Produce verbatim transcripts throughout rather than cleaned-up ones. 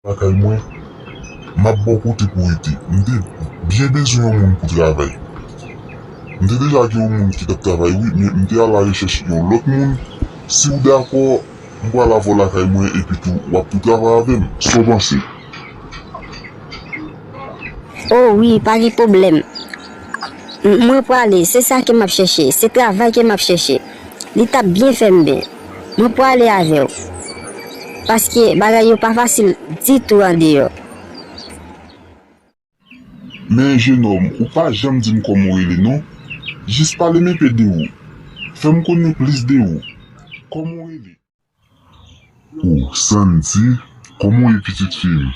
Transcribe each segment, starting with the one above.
Lakay mwen, m ap ba w kote pou w rete. M te byen bezwen yon moun pou travay. M te deja gen yon moun ki t ap travay, wi, men m te alarechèch yon lòt moun. Si w dakò, m pral avè w lakay mwen, epi tou, w ap tou travay avè m. Sa w panse? O wi, pa gen pwoblèm. M- Mwen prale, se sa ke m ap chèche, se travay ke m ap chèche. Li t ap byen fè m byen. Mwen prale avè w. Paske bagay yo pa fasil ditou andeyò. Men jennonm, ou pa janm di m kòman w rele non. Jis pale m enpe de ou. Fè m konnen plis de ou. Kòman w rele? O, Sandy, kòman w ye pitit fi m?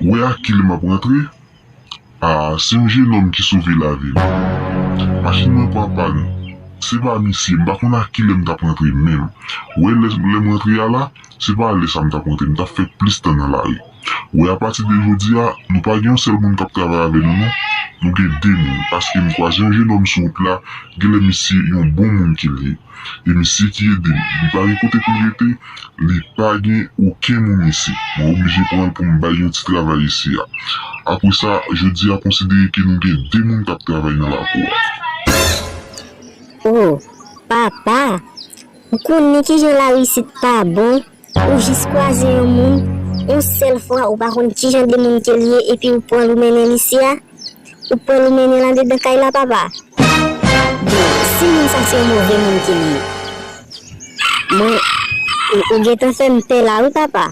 Ou wè ak kilè m ap rantre? A, se yon jennonm ki sove lavi m. Machin mwen pran pàn. Se pa misye, m pa konn ak kilè m t ap rantre menm. Ou wè lè, lè m rantre a la, se pa lè sa m t ap rantre, m t ap fè plis tan nan lari. Ou wè apati de jodi a, nou pa gen yon sèl moun k ap travay avè nou non. Nou gen de moun, paske m kwaze yon jennonm sou wout la, genlè misye yon bon moun ke l ye. E misye ki ede m. Li pa gen kote pou l rete, li pa gen okenn moun isi. Mwen oblije pran l pou m bay yon ti travay isi a. Apre sa, jodi a konsidere ke nou gen de moun k ap travay nan lakou a. O, papa, ou konnen kijan lari isit pa bon? Ou jis kwaze yon moun, yon sèl fwa ou pa konn kijan de moun ke l ye epi ou pran l ou mennen l isi a? Ou pran l ou mennen l andedan kay la, papa? Bon, si moun sa se yon move moun ke l ye, mwen, ou, ou gentan fè m pè la wi, papa.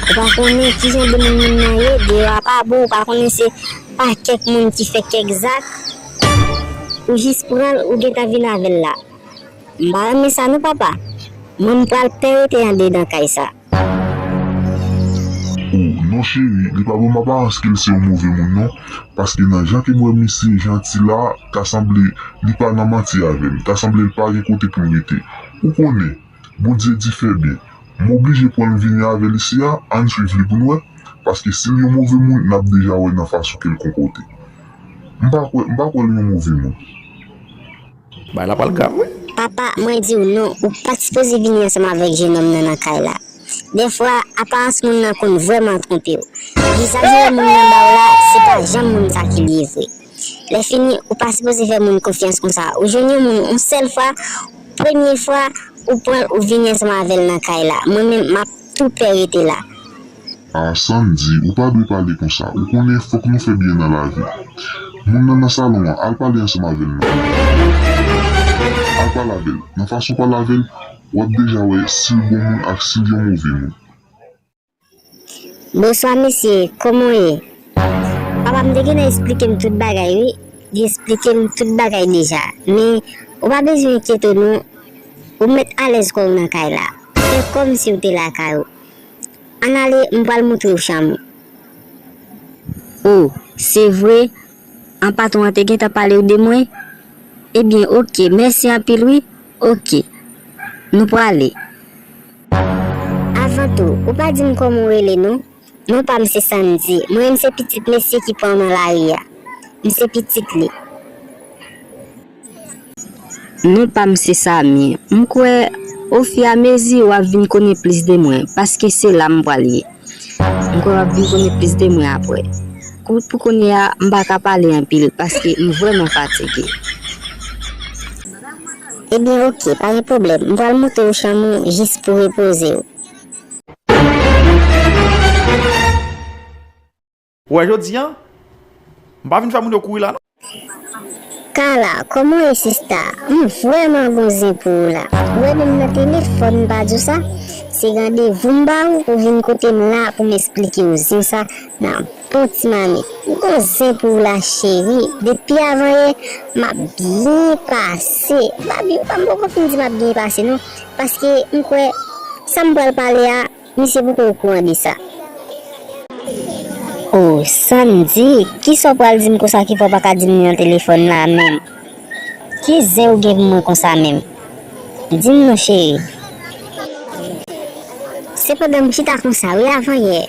Ou pa konnen kijan de moun moun nan ye, deyò a pa bon, ou pa konnen se pa kèk moun ki fè kèk zak. Ou jis pran l, ou gentan vin avè l la. M pa renmen sa non, papa. Mwen, m pral pè rete andedan kay sa. O, non cheri, li pa ban m aparans ke l se yon move moun non, paske nan jan ke m wè misye janti la, ta sanble li pa nan manti avè m, ta sanble l pa gen kote pou l rete. Ou konnen, Bondye di fè byen. M oblije pran l vini avè l isi a, ann swiv li pou n wè, paske si l yon move moun, n ap deja wè nan fason ke l konpòte. M pa kwè, m pa kwè l yon move moun. Bagay la pral grav wi. Papa, mwen di w non, ou pa t sipoze vini ansanm avèk jennonm nan nan kay la. Dèfwa, aparans moun nan konn vrèman twonpe w. Vizaj ou wè moun nan ba w la, se pa janm moun sa ki l ye vre. Lèfini, ou pa sipoze fè moun konfyans konsa. Ou jwenn yon moun yon sèl fwa, premye fwa, ou pran l, ou vini ansanm avè l nan kay la. Mwen menm, m ap tou pè rete la. A, Sandy, ou pa dwe pale konsa. Ou konnen fòk nou fè byen nan lavi. Moun nan nan salon an, al pale ansanm avè l non. Al pale avè l. Nan fason w pale avè l, w ap deja wè si l bon moun ak si l yon move moun. Bonswa mesye, kòman w ye? Papa m te gentan esplike m tout bagay wi. Li esplike m tout bagay deja. Men, ou pa bezwen enkyete w non. Ou mèt alèz kò w nan kay la. Fè kòmsi w te lakay ou. Ann ale, m pral montre w chanm ou. O, se vre? An patwon an te gentan pale w de mwen? Ebyen, oke, mèsi anpil wi. Oke. Nou prale. Avan tou, ou pa di m kòman w rele non. Non pa m se Sandy. Mwen menm se pitit mesye ki pran w nan lari a. M se pitit li. Non pa m se Samy. M kwè, ofiramezi, w ap vin konnen plis de mwen, paske se la m pral ye. M kwè w ap vin konnen plis de mwen apre. Kou- Pou kounye a, m pa ka pale anpil, paske m vrèman fatige. Ebyen, oke, pa gen pwoblèm. M pral montre w chanm ou jis pou repoze w. Ou wè jodi a, m pa vin fè moun yo kouri la non. Carla, kòman w ye sista? M vrèman gonzen pou ou la. Ou wè menm nan telefòn m pa di w sa? Se randevou m ba ou pou vin kote m la pou m esplike w zen sa nan bon ti mamit. M gonzen pou ou la cheri. Depi avanyè, m ap byen pase. M pa byen, m poko fin di m ap byen pase non. Paske m kwè sa m pral pale a, misye poko okouran de sa. O, Sandy, kisa w pral di m konsa ki fè w pa ka di m li nan telefòn la menm? Ki zen ou gen pou mwen konsa menm? Di m non cheri. Sepandan m chita konsa wi avanyè.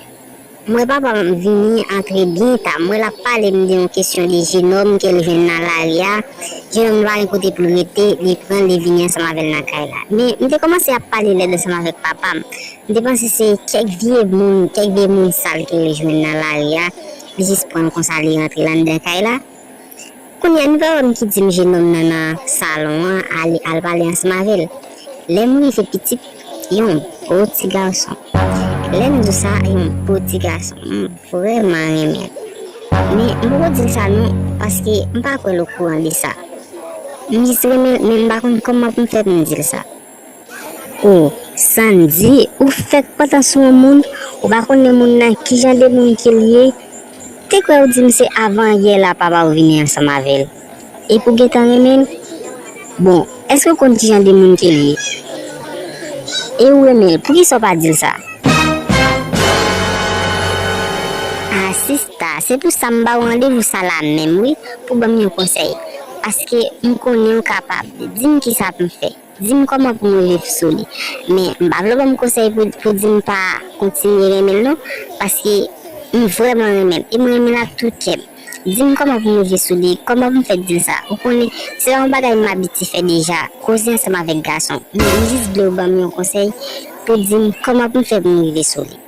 M wè papa m vini antre byen ta. M wè l ap pale m de yon kesyon de jenòm ke l jwenn nan lari a. Jenòm nan pa gen kote pou l rete, li pran l, li vini ansanm avè l nan kay la. Men m te kòmanse ap pale lèd ansanm avèk papa m. M te panse se kèk vye moun, kèk vye moun sal ke l jwenn nan lari a. Li jis pran l konsa, li rantre l anndan kay la. Kounye a, ni papa m ki di m jenòm nan nan salon an, ale, al pale ansanm avè l. Lè m rive, pitit, yon bo ti gason. Lè m di w sa, yon bo ti gason. M vrèman renmen l. Men, m poko di l sa non, paske m pa kwè l okouran de sa. M jis renmen l, men m pa konn kòman pou m fè pou m di l sa. O, Sandy, ou fèk pantan sou yon moun, ou pa konnen moun nan ki jan de moun ke l ye. Te kwè ou di m se avan yè la papa w vini ansanm avè l. Epi w gentan renmen l? Bon, èske w konn ki jan de moun ke l ye? E ou renmen l, poukisa w pa di l sa? A sista, se pou sa m ba w randevou sa la menm wi, pou ban m yon konsèy. Paske m konnen w kapab. Di m kisa pou m fè. Di m kòman pou m rive sou li. Men, m pa vle w ban m konsèy pou, pou di m pa kontinye renmen l non, paske m vrèman renmen l, e m renmen l ak tout kè m. Di m kòman pou m rive sou li, kòman pou m fè di l sa. Ou konnen, se pa yon bagay m abitye fè deja, koze ansanm avèk gason. Men, m jis vle w ban m yon konsèy pou di m kòman pou m fè pou m rive sou li.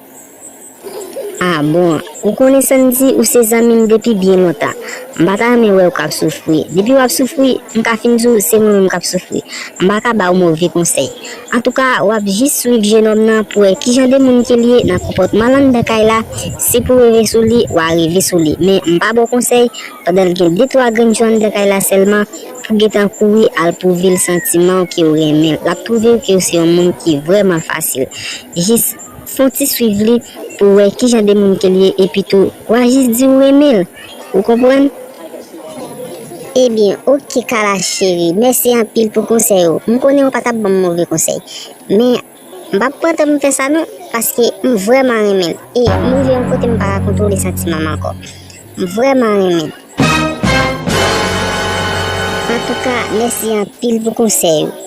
A bon, ou konnen Sandy, ou se zanmi m depi byen lontan. M pa ta renmen wè w k ap soufri. Depi w ap soufri, m ka fin di w se mwen menm k ap soufri. M pa ka ba w move konsèy. Antouka, w ap jis swiv jenòm nan pou wè ki jan de moun ke l ye nan konpòtman l anndan kay la. Si pou rive sou li, w a rive sou li. Men m pa ba w konsèy pandan l gen de twa grenn jou anndan kay la sèlman, pou gentan kouri al pwouve l santiman w ke w renmen l. L ap twouve w ke w se yon moun ki vrèman fasil. Jis fè yon ti swiv li pou w wè ki jan de moun ke l ye, epi tou, w a jis di w renmen l. Ou konprann? Ebyen, oke, Kala cheri, mèsi anpil pou konsèy ou. M konnen ou pa t ap ban m move konsèy. Men, m p ap pran tan pou m fè sa non, paske m vrèman renmen l. E m rive yon kote m pa ka kontwole santiman m ankò. M vrèman renmen l. Antouka, mèsi anpil pou konsèy ou.